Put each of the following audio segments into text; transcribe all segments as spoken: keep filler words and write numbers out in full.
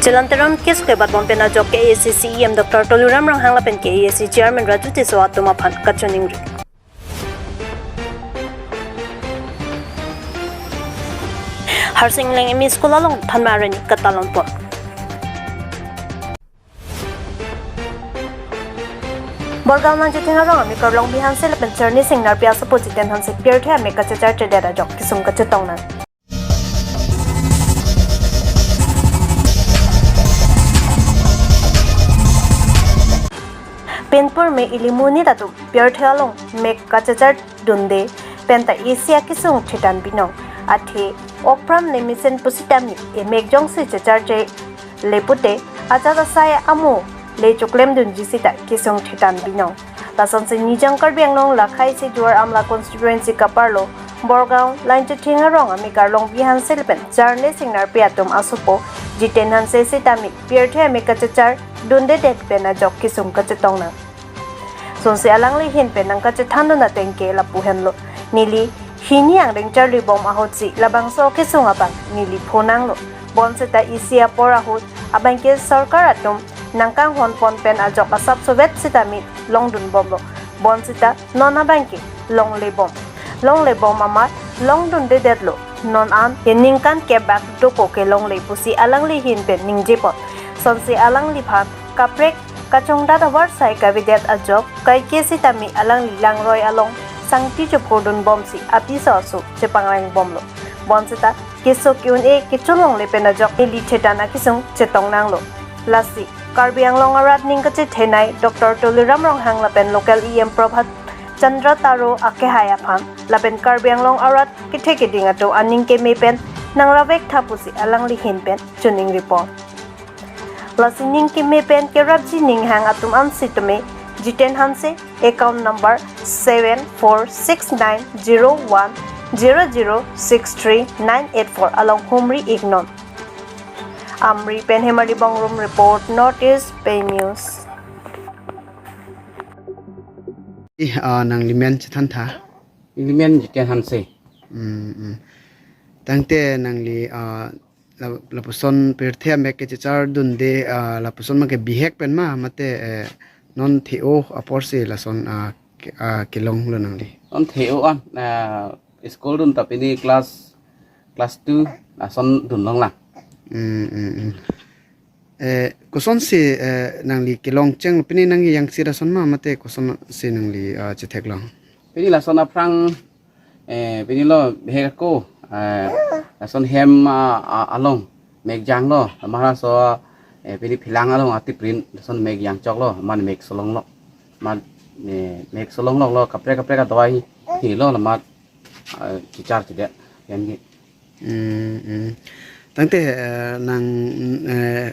Jalan Teron case kebat bom pen ajok K A A C C E M Doctor Tuliram Ronghang lapen K A A C Chairman Raju Tisso atum aphan kachiningri. Harsing Engleng M E School along thanma arni katalon pon. Borgaon Langchetheng arong amekar Longbi Hanse lapen Charni Singnar pi asopo Jiten Hanse pirthe amek kachechar chedet ajok kesung kachetong nang. Pinpur me ili monit atum pirthe along mek kachechar dunde penta isi akesung thetan binong. Athe okpram ne mesen pusitame emek jongsi checharche le pute ajat asai amo le choklem dunji sita kesung thetan binong. Lasonsi Nijang Karbi Anglong Lakhaisi Duar Amla constituency kaparlo Borgaon Langchetheng arong amekar Longbi Hanse lapen Charni Singnar pi atum asopo Jiten Hanse sitame pirthe amek kachechar dundedet pen ajok kesung kachetong nang. Sonsi alangli ahin pen nangkachethan dun ateng ke lapu henlo. Neli hini angdeng charli bom ahutsi labangso kesung abang neli phonanglo. Bonseta isi apor ahut abang ke sorkar atum nangkanghon pon pen ajok asap sovet sitame longdun bomlo. Bonseta non abang ke longle bom. Longle bom amat longdundedetlo. Non an ke ningkan kebak doko kelongle pusi alangli ahin pen ningje pon. Sonsi alangliphan kaprek kachongdat avarsai kavedet ajok kaike sitame alangli langroi along sangti chepurdun bomsi apiso aso chepangreng bomlo. Bonseta keso ke-un-e kecholongle pen ajok neli thetan akesung chetong nanglo. Lasi Karbi Anglong arat ning kachethenei Doctor Tuliram Ronghang lapen local E M Prabhat Chandra Taro akehai aphan lapen Karbi Anglong arat kethe keding atum aning keme pen nangravek tha pusi alangli ahin pen chiningri pon. Lasi ning keme pen kerapji ninghang atum an sitame Jiten Hanse, account number seven four six nine zero one zero zero six three nine eight four along humri iknon. Amri pen Hemari Bongrung report, North East Pei News. Ih, ah, nangli men chethan tha. Neli men Jiten Hanse. Hmm, hmm. Tangte nangli, ah, la-, lapuson pirthe amek kachechar dunde, ah, lapuson ma ke bihek pen ma mate, eh, non the-o aporsi lason, ah, ke-, ah, kelonglo nangli. Non the-o an, ah, school dun ta pini class, class two, lason dunlong lang. Hmm, hmm, hmm. Eh, kosonsi, eh, nangli kelong chenglo, pini nangli yangsi lason ma mate kosonsi nangli, ah, chetheklong? Pini lason aphrang, eh, pini lo bihek ako, eh, lason hem, ah, ah, along mek janglo, mahalaso, eh, pini philang along atiprin lason mek jangchoklo, man mek solonglo, man, eh, mek solonglo, lo kaprek kaprek adawai hilo, lamat, eh, kechar chedet yan ke. Hmm, hmm. Tangte, eh, nang, eh,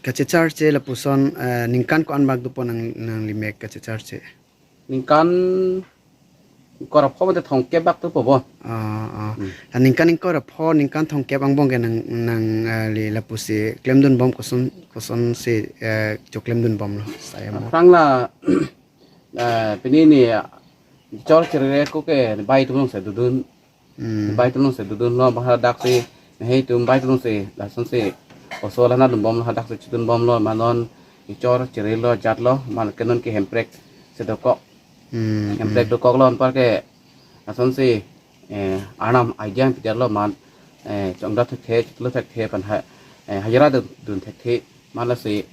kachecharche lapuson, eh, ningkan ko-an bak dopo nang, nangli mek kachecharche? Ningkan ingkoi ra pho mate thomkep bak dopo bo. Ah, ah. Hmm. La ningkan ingkoi ra pho, ningkan thomkep angbong ke nang, nang, eh, li lapusi klemdun bom koson, kosonsi, eh, choklemdun bomlo, sai mo. Aphrang la, eh, pini ni, ah, chor cherere ko ke bai tumlong se dudun. Hmm. Bai tumlong se dudunlo, ba hadaksi, mehei atum bai tumlong se, lasonsi, oso lana dun bomlo, hadaksi chidun bomlo, ma non, ichor, chirilo, jatlo, ma ke non ke hemprek, se dokok. Hmm, hemprek hmm. Dokoklo, anpar ke, lasonsi, eh, arnam aijang pidetlo, ma, eh, chongdat thekthe, chiklo thekthe, pan ha, eh, hajira dun, dun thekthe, ma lasi,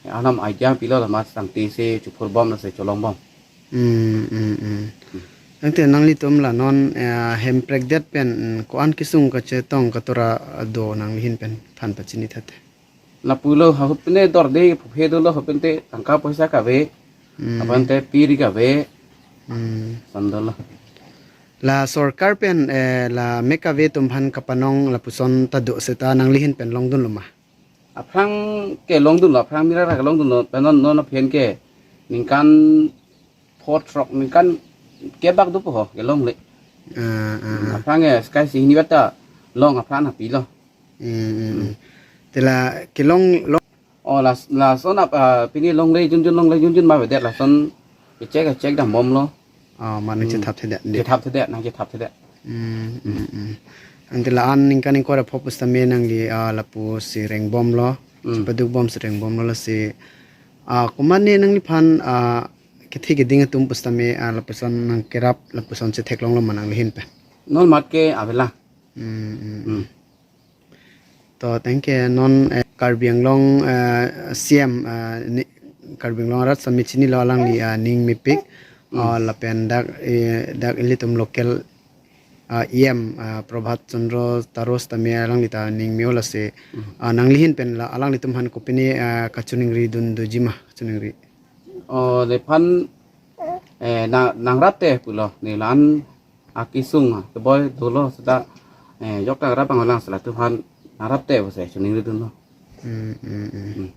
eh, arnam aijang pilo, ma sangti si, chupur bom, lasi cholong bom. Hmm, hmm, hmm. Tangte nanglitum la non, eh, hemprek det pen, hmm, ko-an kesung kachetong katora do nangli ahin pen than pachini thate. Lapulo ha hupne dorde phuphe dolo hupente tangka poisa kave. Hmm. Apante piri kave. Hmm. Sandolo. La sorkar pen, eh, la mek kave atum aphan kapanong lapuson ta do seta nangli ahin pen longdunlo ma? Aphrang ke longdunlo, aphrang mira ra ke longdunlo, pen non, non aphen ke ningkan pho throk, ningkan kebak dopo ho, kelongle. Ah, ah, ah. Aphrang ke sky si hini bata long aphrang hapilo. Hmm, hmm, hmm. Te la kelong long. Oh, la, lason ap, ah, pini longle junjun, longle junjun ma vedet lason kechek, kechek dam bomlo. Ah, ma nang Hmm. chethap thedet, de. Chethap thedet, nang chethap thedet. Hmm, hmm, hmm. Ante la-an ningkan ingkoi ra pho pusitame nangli, ah, lapusi reng bomlo. Hmm. Chepaduk bom, sereng bomlo lasi, ah, komatne nangliphan, ah, kethe keding atum pusitame, ah, lapuson nangkerap, lapuson chetheklonglo ma nangli ahin pen? Non mat ke avelang. Hmm, hmm. Hmm. To thank you. Non, eh, Karbi Anglong, eh, C M, eh, ni, Karbi Anglong arat sitame chinilo alangli, ah, ning mepik. Hmm. Ah, lapen dak, eh, dak ilitum local, ah, E M, ah, Prabhat Chandra Taro sitame alangli ta ning me-o lasi, hmm, ah, nangli ahin pen la alanglitum aphan kopine, ah, kachiningri dun doji ma, kachiningri? Oh, nephan, eh, na, nangrap te pulo, ne la-an akesung, ah, keboi dolo seta, eh, jok ta rap anglang sela tuhan nangrap te pusi chiningri dunlo. Hmm, hmm, hmm. Hmm.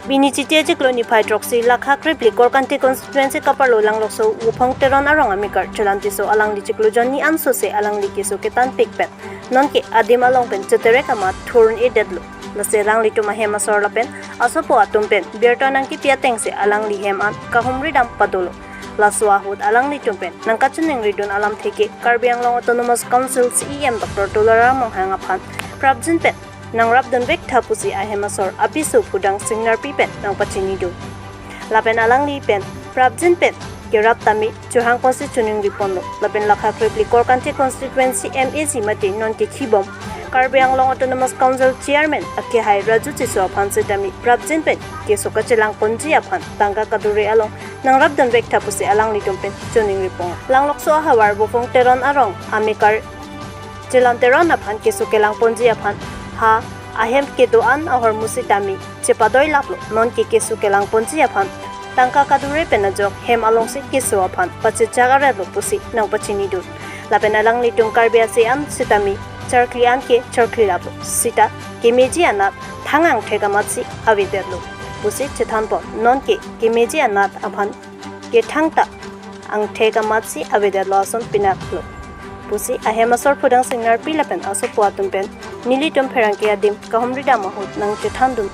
Pini Chiti achiklo niphai throksi Lakha krephli Korkanthi constituency kaparlo Langlokso Wuphong Teron arong amekar Chelan Tisso alangli chiklo jonni ansose alangli keso ketan pikpet nonke adim along pen cheterek amat thurun-edetlo. Lasi alanglitum ahem asor lapen asopo atum pen birta nangkepi atengsi alangli hem an kahumri dam padolo. Laso ahut alanglitum pen nangkachiningri dun alamthe ke Karbi Anglong Autonomous Council C E M Doctor Tuliram Ronghang aphan prapjin pen nangrap dunvek tha pusi ahem asor apiso Phudang Singnar pi pen nangpachini dun. Lapen alangli pen prapjin pen kerap tame chohang konsi chiningri ponlo. Lapen Lakha krephli Korkanthi constituency M A C mate nonke khibom Karbi Anglong Autonomous Council Chairman akehai Raju Tisso aphan sitame prapjin pen keso kachelang ponji aphan tangka kadure along nangrap dunvek tha pusi alanglitum pen chiningri pon. Langlokso ahavar Wuphong Teron arong amekar Chelan Teron aphan keso kelang ponji aphan ha ahem kedo-an ahormu sitame chepadoi laplo, nonke keso kelang ponji aphan tangka kadure pen ajok hem alongsi keso aphan pachechak aretlo pusi nangpachini dun. Lapen alanglitum Karbi ase an sitame charkli an ke charkli laplo sita kemeji anat thang angthek amatsi avedetlo pusi chethan pon, nonke kemeji anat aphan ke thang ta angthek amatsi avedetlo ason pinaklo pusi ahem asor Phudang Singnar pi lapen asopo atum pen nelitum pherangke adim kahumri dam ahut nangchethan dun.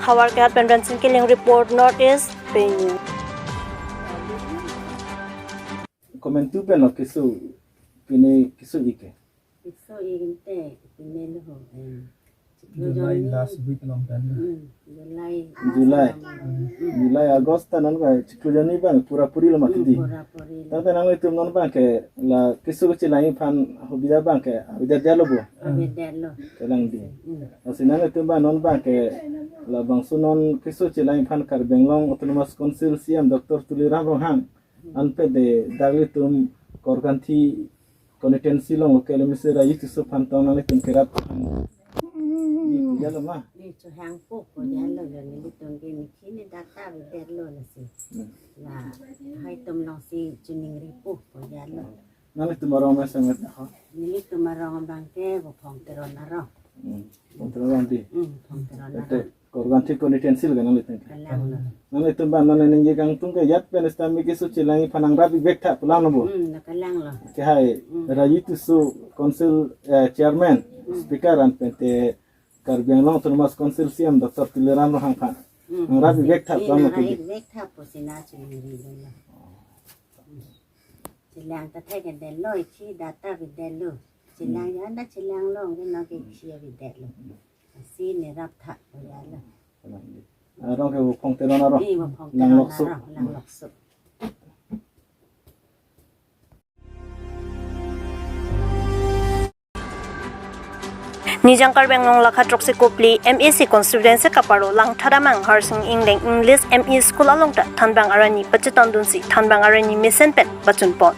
Havar Kehat pen Ransin Killing report, North East Pei News. Komantu pen lo keso, pine keso-ik ke? Keso-ik te, pine lo ho, em, chiklo July jonni. Last week along pen. Hmm, July. July. Last along. Hmm. July, August ta non ka chiklo jonni abang pura puri lo mati di. Hmm, pura puri lo. Tangte nanglitum non abang ke la keso kachelangji aphan hobida abang ke avedetlo bo? Avedetlo. Chelang di. Hmm. Lasi nanglitum abang non abang ke labangso non keso chelangji aphan Karbi Anglong Autonomous Council C E M Doctor Tuliram Ronghang anpet de dak ilitum Korkanthi constituency along local M A C Raju Tisso aphan tong nanglitum kerap aphan. Ni pu jalo ma? Ni chohang pu pu jalo lo, nelitum ke mithi ni data avedetlo lasi. Hmm. Lahai atum alongsi chiningri pu pu jalo. Nanglitum arong ma semet ho? Nelitum arong abang ke Wuphong Teron arong. Hmm. Wuphong Teron arong di. Hmm, Wuphong Teron arong. Ete Korkanthi constituency lo ke nanglitum ke? Kalang lo. Nanglitum abang non ningje kangtung ke ajat pen sitame keso chelangji aphan nangrap-ik vek tha pu alam lo bo? Hmm, nangkalang lo. Akehai, hmm, Raju Tisso Council, eh, Chairman, hmm, Speaker anpet te Karbi Anglong Autonomous Council C E M Doctor Tuliram Ronghang aphan. Hmm. Nangrap-ik vek tha pu alam lo ke di. Nangrap-ik vek tha pusi nangchiningri lo. Chelang ta thek-edetlo, ithi data avedetlo. Chelang, hmm, ya da chelang long ke nonke ithi avedetlo. Lasi ne rap tha pu jalo. Arong ke Wuphong Teron arong. Eh, Wuphong Teron Langlokso. Arong, Langlokso. Nijang Karbi Anglong Lakha throksi kophli M A C constituency kaparlo Langthadamang Harsing Engleng English M E School along ta thanbang arni pachetong dunsi thanbang arni mesen pen pachun pon.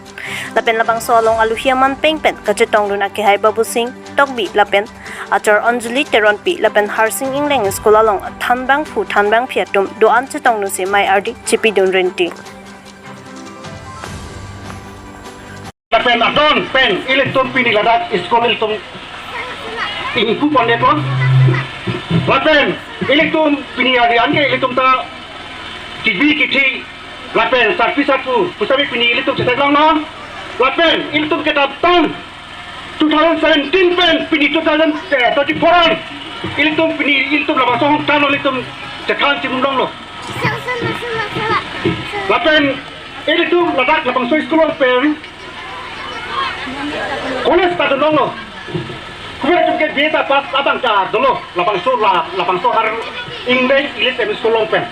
Lapen labangso along aluhi aman peng pen kachetong dun akehai Babu Sing Tokbi lapen achor Anjali Teronpi lapen Harsing Engleng School along thanbang phu thanbang phi atum do-an chetong dunsi mei ardi chipi dun rinti. Lapen adon pen ilitum pini ladak school ilitum ingpu pondet lo. Lapen ilitum pini arni an ke ilitum ta T V kithi lapen sarpi sarpo pusitame pini ilitum chetheklonglo. Lapen ilitum kedamtang two thousand seventeen pen pini two thousand twenty-four an ilitum pini ilitum labangso ahong than ilitum chethan chimum longlo. Lapen ilitum ladak labangso school pen College ta dunlonglo. Kuber atum ke B A ta pass abang ta dolo. Labangso la, labangso har English Elite M E School along pen.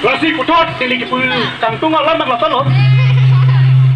Lasi puthot neli kipu kangtung alam abang lo.